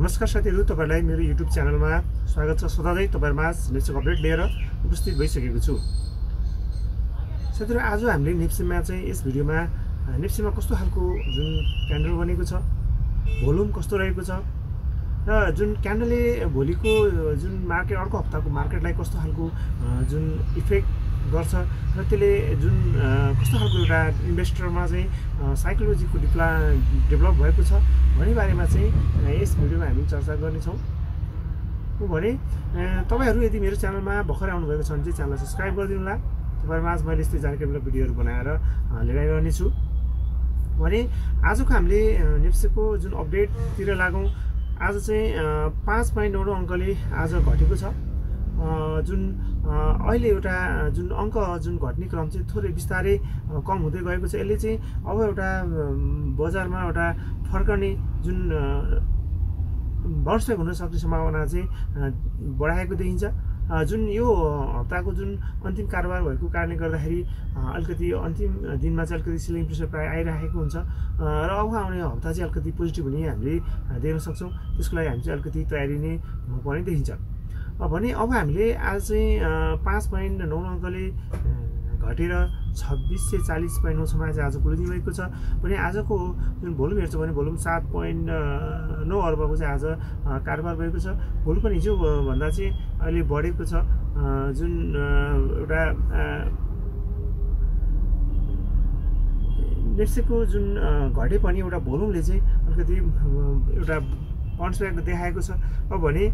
नमस्कार साथीहरु, तपाईहरुलाई मेरो YouTube च्यानलमा स्वागत छ। सधैँ तपाईहरुमाझ नेप्सीको अपडेट लिएर उपस्थित भइसकेको छु। साथीहरु, आज हामीले नेप्सीमा चाहिँ यस भिडियोमा नेप्सीमा कस्तो खालको जुन क्यान्डल बनेको छ, भोल्युम कस्तो रहेको छ र जुन क्यान्डलले भोलिको जुन मार्केट अर्को हप्ताको मार्केटलाई कस्तो खालको जुन इफेक्ट गर्छ र त्यसले जुन कस्तो खालको एउटा इन्भेस्टरमा चाहिँ साइकोलोजीको डेभलप भएको छ भन्ने बारेमा चाहिँ यस भिडियोमा हामी चर्चा गर्नेछौँ। भने तपाईहरु यदि मेरो च्यानलमा भर्खरै आउनुभएको छ भने चाहिँ च्यानललाई सब्स्क्राइब गरिदिनु होला। तपाईहरुमाझ मैले यस्तै जानकारीमूलक भिडियोहरु बनाएर लिएर गर्नेछु। भने आजको हामीले नेप्सीको जुन अपडेटतिर लागौँ। आज चाहिँ 5.99 अङ्कले आज घटेको छ। जुन अहिले एउटा जुन अङ्क जुन घट्ने क्रम चाहिँ थोरै बिस्तारै कम हुँदै गएको छ। यसले चाहिँ अब एउटा बजारमा एउटा फर्कने जुन वर्षक हुन सक्ने सम्भावना चाहिँ बढाएको देखिन्छ। जुन यो हप्ताको जुन अन्तिम कारोबार भएको कारणले गर्दाखेरि अलिकति अन्तिम दिनमा चाहिँ अलिकति सेलिङ प्रेसर प्राय आइरहेको हुन्छ र अब आउने हप्ता चाहिँ अलिकति पोजिटिभ हुने हामीले देख्न सक्छौँ। त्यसको लागि हामी चाहिँ अलिकति तयारी नै हुनुपर्ने देखिन्छ। भने अब हामीले आज चाहिँ 5.99 अङ्कले घटेर 2640.9 सम्म आज क्लोजिङ भएको छ। भने आजको जुन भोल्युम हेर्छौँ भने भोल्युम 7.9 अर्बको चाहिँ आज कारोबार भएको छ। भोल्युम पनि हिजो भन्दा चाहिँ अहिले बढेको छ। जुन एउटा नेप्सीको जुन घटे पनि एउटा भोल्युमले चाहिँ अलिकति एउटा बाउन्स ब्याक देखाएको छ। अब भने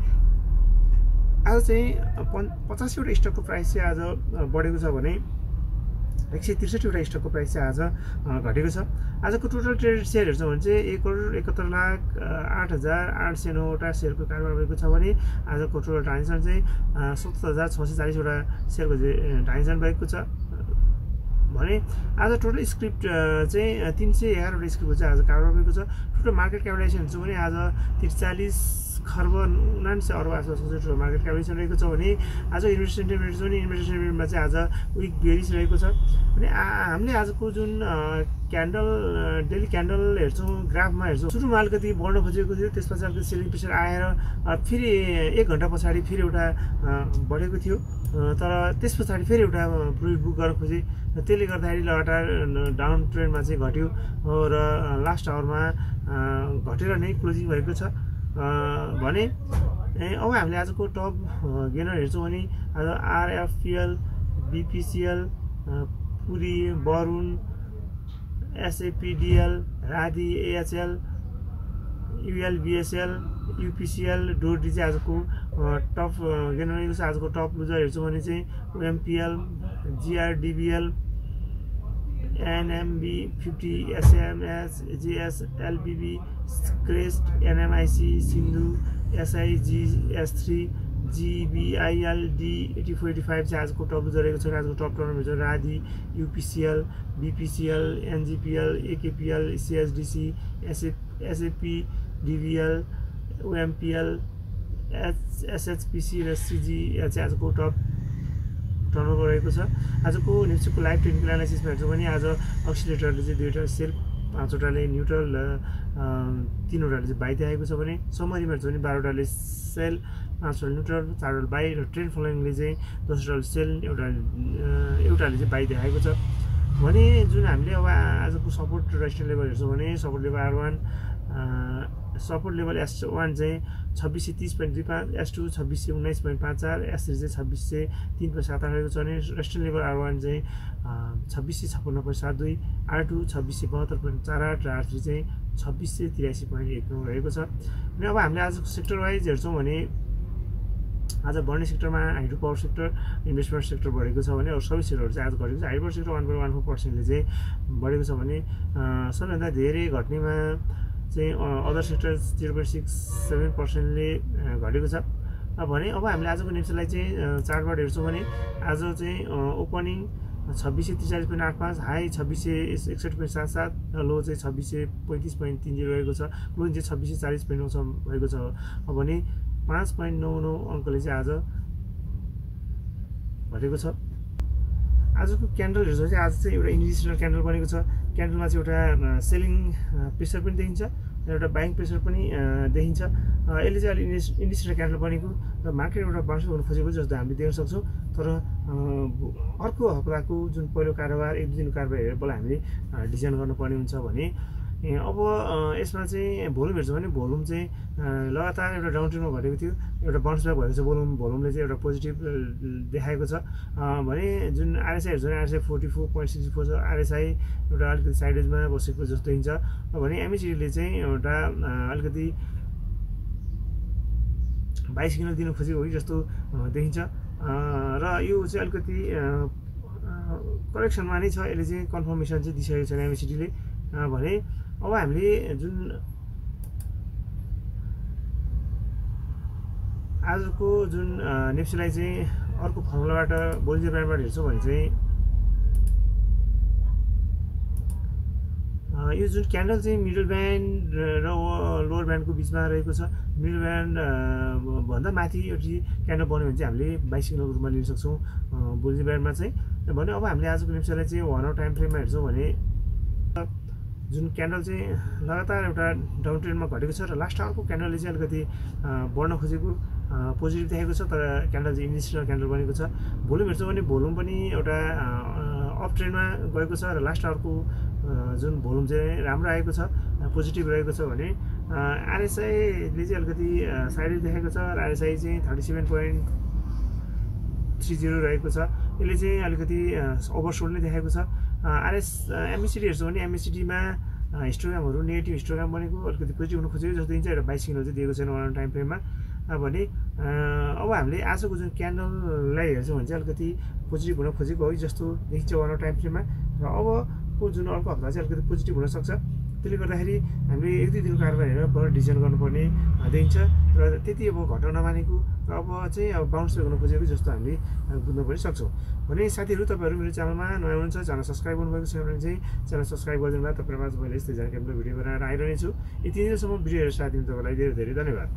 आज चाहिँ 85 वटा स्टकको प्राइस चाहिँ आज बढेको छ भने 163 वटा स्टकको प्राइस चाहिँ आज घटेको छ। आजको टोटल ट्रेडेड सेयर हेर्छौँ भने चाहिँ 1,71,08,809 वटा सेयरको कारोबार भएको छ। भने आजको टोटल ट्रान्जेक्सन चाहिँ 70,640 वटा सेयरको ट्रान्जेक्सन भएको छ। भने आज टोटल स्क्रिप्ट चाहिँ 311 वटा स्क्रिप्टको चाहिँ आज कारोबार भएको छ। टोटल मार्केट क्यापिटलाइजेसन हेर्छौँ भने आज 43 खर्ब 79 अर्ब आसपासको चाहिँ मार्केट क्यापिटलाइजेसन रहेको छ। भने आज इन्भेस्टमेन्ट हेर्छौँ भने इन्भेस्टमेन्ट सेन्टिमेन्टमा चाहिँ आज विक बेरिस रहेको छ। भने हामीले आजको जुन क्यान्डल डेली क्यान्डल हेर्छौँ, ग्राफमा हेर्छौँ, सुरुमा अलिकति बढ्न खोजेको थियो, त्यसपछि अलिकति सेलिङ प्रेसर आएर फेरि 1 घन्टा पछाडि फेरि एउटा बढेको थियो। तर त्यस पछाडि फेरि एउटा प्रोफिट बुक गर्न खोजे, त्यसले गर्दाखेरि लगातार डाउन ट्रेन्डमा चाहिँ घट्यो र लास्ट आवरमा घटेर नै क्लोजिङ भएको छ। भने अब हामीले आजको टप गेनर हेर्छौँ भने आज आरएफपीएल, बीपीसीएल, पुरी, वरुण, एसएपीडीएल, राधी, एएचएल, यूएलबीएसएल, यूपीसीएल, डोडी चाहिँ आजको टप गेनर रहेको छ। आजको टप लुजर हेर्छौँ भने चाहिँ OMPL, GRDBL, NMB 50, SMS, JS, LBB, Crest, NMIC, Sindhu, एसआईजीएस3, जीबीआईएलडी 8485 चाहिँ आजको टप लुजर रहेको छ। आजको टप टर्नर हेर्छौँ राधी, UPCL, BPCL, एनजीपीएल, AKPL, CSDC, SAP, DBL, ओएमपीएल, एसएचपीसी र सीजीएल चाहिँ आजको टप टर्नओभर रहेको छ। आजको नेप्सीको लाइभ टेक्निकल एनालाइसिसमा हेर्छौँ भने आज अक्सिलेटरले चाहिँ 2वटा सेल, 5वटाले न्युट्रल, 3वटाले चाहिँ बाई देखाएको छ। भने समरीमा हेर्छौँ भने 12वटाले सेल, 5वटा न्युट्रल, 4वटा बाई र ट्रेन्ड फलोइङले चाहिँ 10वटाले सेल, एउटाले चाहिँ बाई देखाएको छ। भने जुन हामीले अब आजको सपोर्ट रेजिस्टेन्स लेभल हेर्छौँ भने support level R1, support level S1 चाहिँ 2630.25, S2 2619.54, S3 चाहिँ 2603.78 रहेको छ। भने रेजिस्टेन्स लेभल R1 चाहिँ 2656.72, R2 2672.48 र R3 चाहिँ 2683.19 रहेको छ। अनि अब हामीले आजको सेक्टर वाइज हेर्छौँ भने आज बढ्ने सेक्टरमा hydro power sector, investment sector बढेको छ। भने अरू सबै सेक्टरहरू चाहिँ आज घटेको छ। हाइड्रो सेक्टर 1.14%ले चाहिँ बढेको छ। भने सबैभन्दा धेरै घट्नेमा चाहिँ अदर सेक्टर 0.67%ले घटेको छ। भने अब हामीले आजको नेप्सीलाई चाहिँ चार्टबाट हेर्छौँ भने आज चाहिँ ओपनिङ 2643.85, हाई 2661.77 र लो चाहिँ 2635.30 रहेको छ। क्लोजिङ चाहिँ 2640.9 भएको छ। भने 5.99 अङ्कले चाहिँ आज घटेको छ। आजको क्यान्डल हेर्छौँ चाहिँ आज चाहिँ एउटा इन्डिकेसनल क्यान्डल बनेको छ। क्यान्डलमा चाहिँ एउटा सेलिङ प्रेसर पनि देखिन्छ एउटा बाइङ प्रेसर पनि देखिन्छ। यसले चाहिँ अलिक इन्डिकेटर क्यान्डल बनेको र मार्केट एउटा बाउन्स गर्नु खोजेको जस्तो हामीले देख्न सक्छौँ। तर अर्को हप्ताको जुन पहिलो कारोबार 1-2 दिनको कारोबार हेरेर बल्ल हामीले डिजाइन गर्नुपर्ने हुन्छ भने अब यसमा चाहिँ भोल्युम हेर्छौँ भने भोल्युम चाहिँ लगातार एउटा डाउन ट्रेन्डमा घटेको थियो, एउटा बाउन्स ब्याक भएको छ। भोल्युमले चाहिँ एउटा पोजिटिभ देखाएको छ भने जुन आरएसआई हेर्छ भने आरएसआई 44.64 छ। आरएसआई एउटा अलिकति साइडवेजमा बसेको जस्तो देखिन्छ भने एमएसिडीले चाहिँ एउटा अलिकति बाइ सिग्नल दिन खोजेको हो कि जस्तो देखिन्छ र यो चाहिँ अलिकति करेक्सनमा नै छ। यसले चाहिँ कन्फर्मेसन चाहिँ दिइसकेको छैन एमएसिडीले भने अब हामीले जुन आजको जुन नेप्सीलाई चाहिँ अर्को फर्मुलाबाट बोलिन्जर ब्यान्डबाट हेर्छौँ भने चाहिँ यो जुन क्यान्डल चाहिँ मिडल ब्यान्ड र लोवर ब्यान्डको बिचमा रहेको छ। मिडल ब्यान्ड भन्दा माथि एउटी क्यान्डल बन्यो भने चाहिँ हामीले बाइ सिग्नलको रूपमा लिन सक्छौँ बोलिन्जर ब्यान्डमा चाहिँ। भने अब हामीले आजको नेप्सीलाई चाहिँ 1 आवर टाइम फ्रेममा हेर्छौँ भने जुन क्यान्डल चाहिँ लगातार एउटा डाउन ट्रेन्डमा घटेको छ र लास्ट आवरको क्यान्डलले चाहिँ अलिकति बढ्न खोजेको पोजिटिभ देखेको छ। तर क्यान्डल चाहिँ इन्डिकेटर क्यान्डल बनेको छ। भोल्युम हेर्छौँ भने भोल्युम पनि एउटा अप ट्रेन्डमा गएको छ र लास्ट आवरको जुन भोल्युम चाहिँ राम्रो आएको छ, पोजिटिभ रहेको छ भने आरएसआईले चाहिँ अलिकति साइड देखेको छ र आरएसआई चाहिँ 37.30 रहेको छ। यसले चाहिँ अलिकति ओभरसोल्ड नै देखाएको छ। एमएसिडी हेर्छौँ भने एमएसिडीमा हिस्टोग्रामहरू नेगेटिभ हिस्टोग्राम बनेको अलिकति पोजिटिभ हुन खोजेको जस्तो देखिन्छ। एउटा बाइ सिग्नल चाहिँ दिएको छैन 1 आवर टाइम फ्रेममा भने अब हामीले आजको जुन क्यान्डललाई हेर्छौँ भने चाहिँ अलिकति पोजिटिभ हुन खोजेको हो जस्तो देखिन्छ 1 आवर टाइम फ्रेममा र अबको जुन अर्को हप्ता चाहिँ अलिकति पोजिटिभ हुनसक्छ। त्यसले गर्दाखेरि हामीले 1-2 दिनको कारोबार हेरेर बडा डिजाइन गर्नुपर्ने देखिन्छ र त्यति अब घटाउन नमानेको र अब चाहिँ अब बाउन्स ब्याक हुन खोजेको जस्तो हामीले बुझ्न पनि सक्छौँ। भने साथीहरू तपाईँहरू मेरो च्यानलमा नयाँ हुनुहुन्छ, च्यानल सब्सक्राइब गर्नुभएको छ भने चाहिँ च्यानल सब्सक्राइब गरिदिनु भयो। तपाईँहरूमा मैले यस्तै जानकारी भिडियो बनाएर आइरहनेछु। यति दिनसम्म भिडियो हेरेर साथ दिनु तपाईँलाई धेरै धेरै धन्यवाद।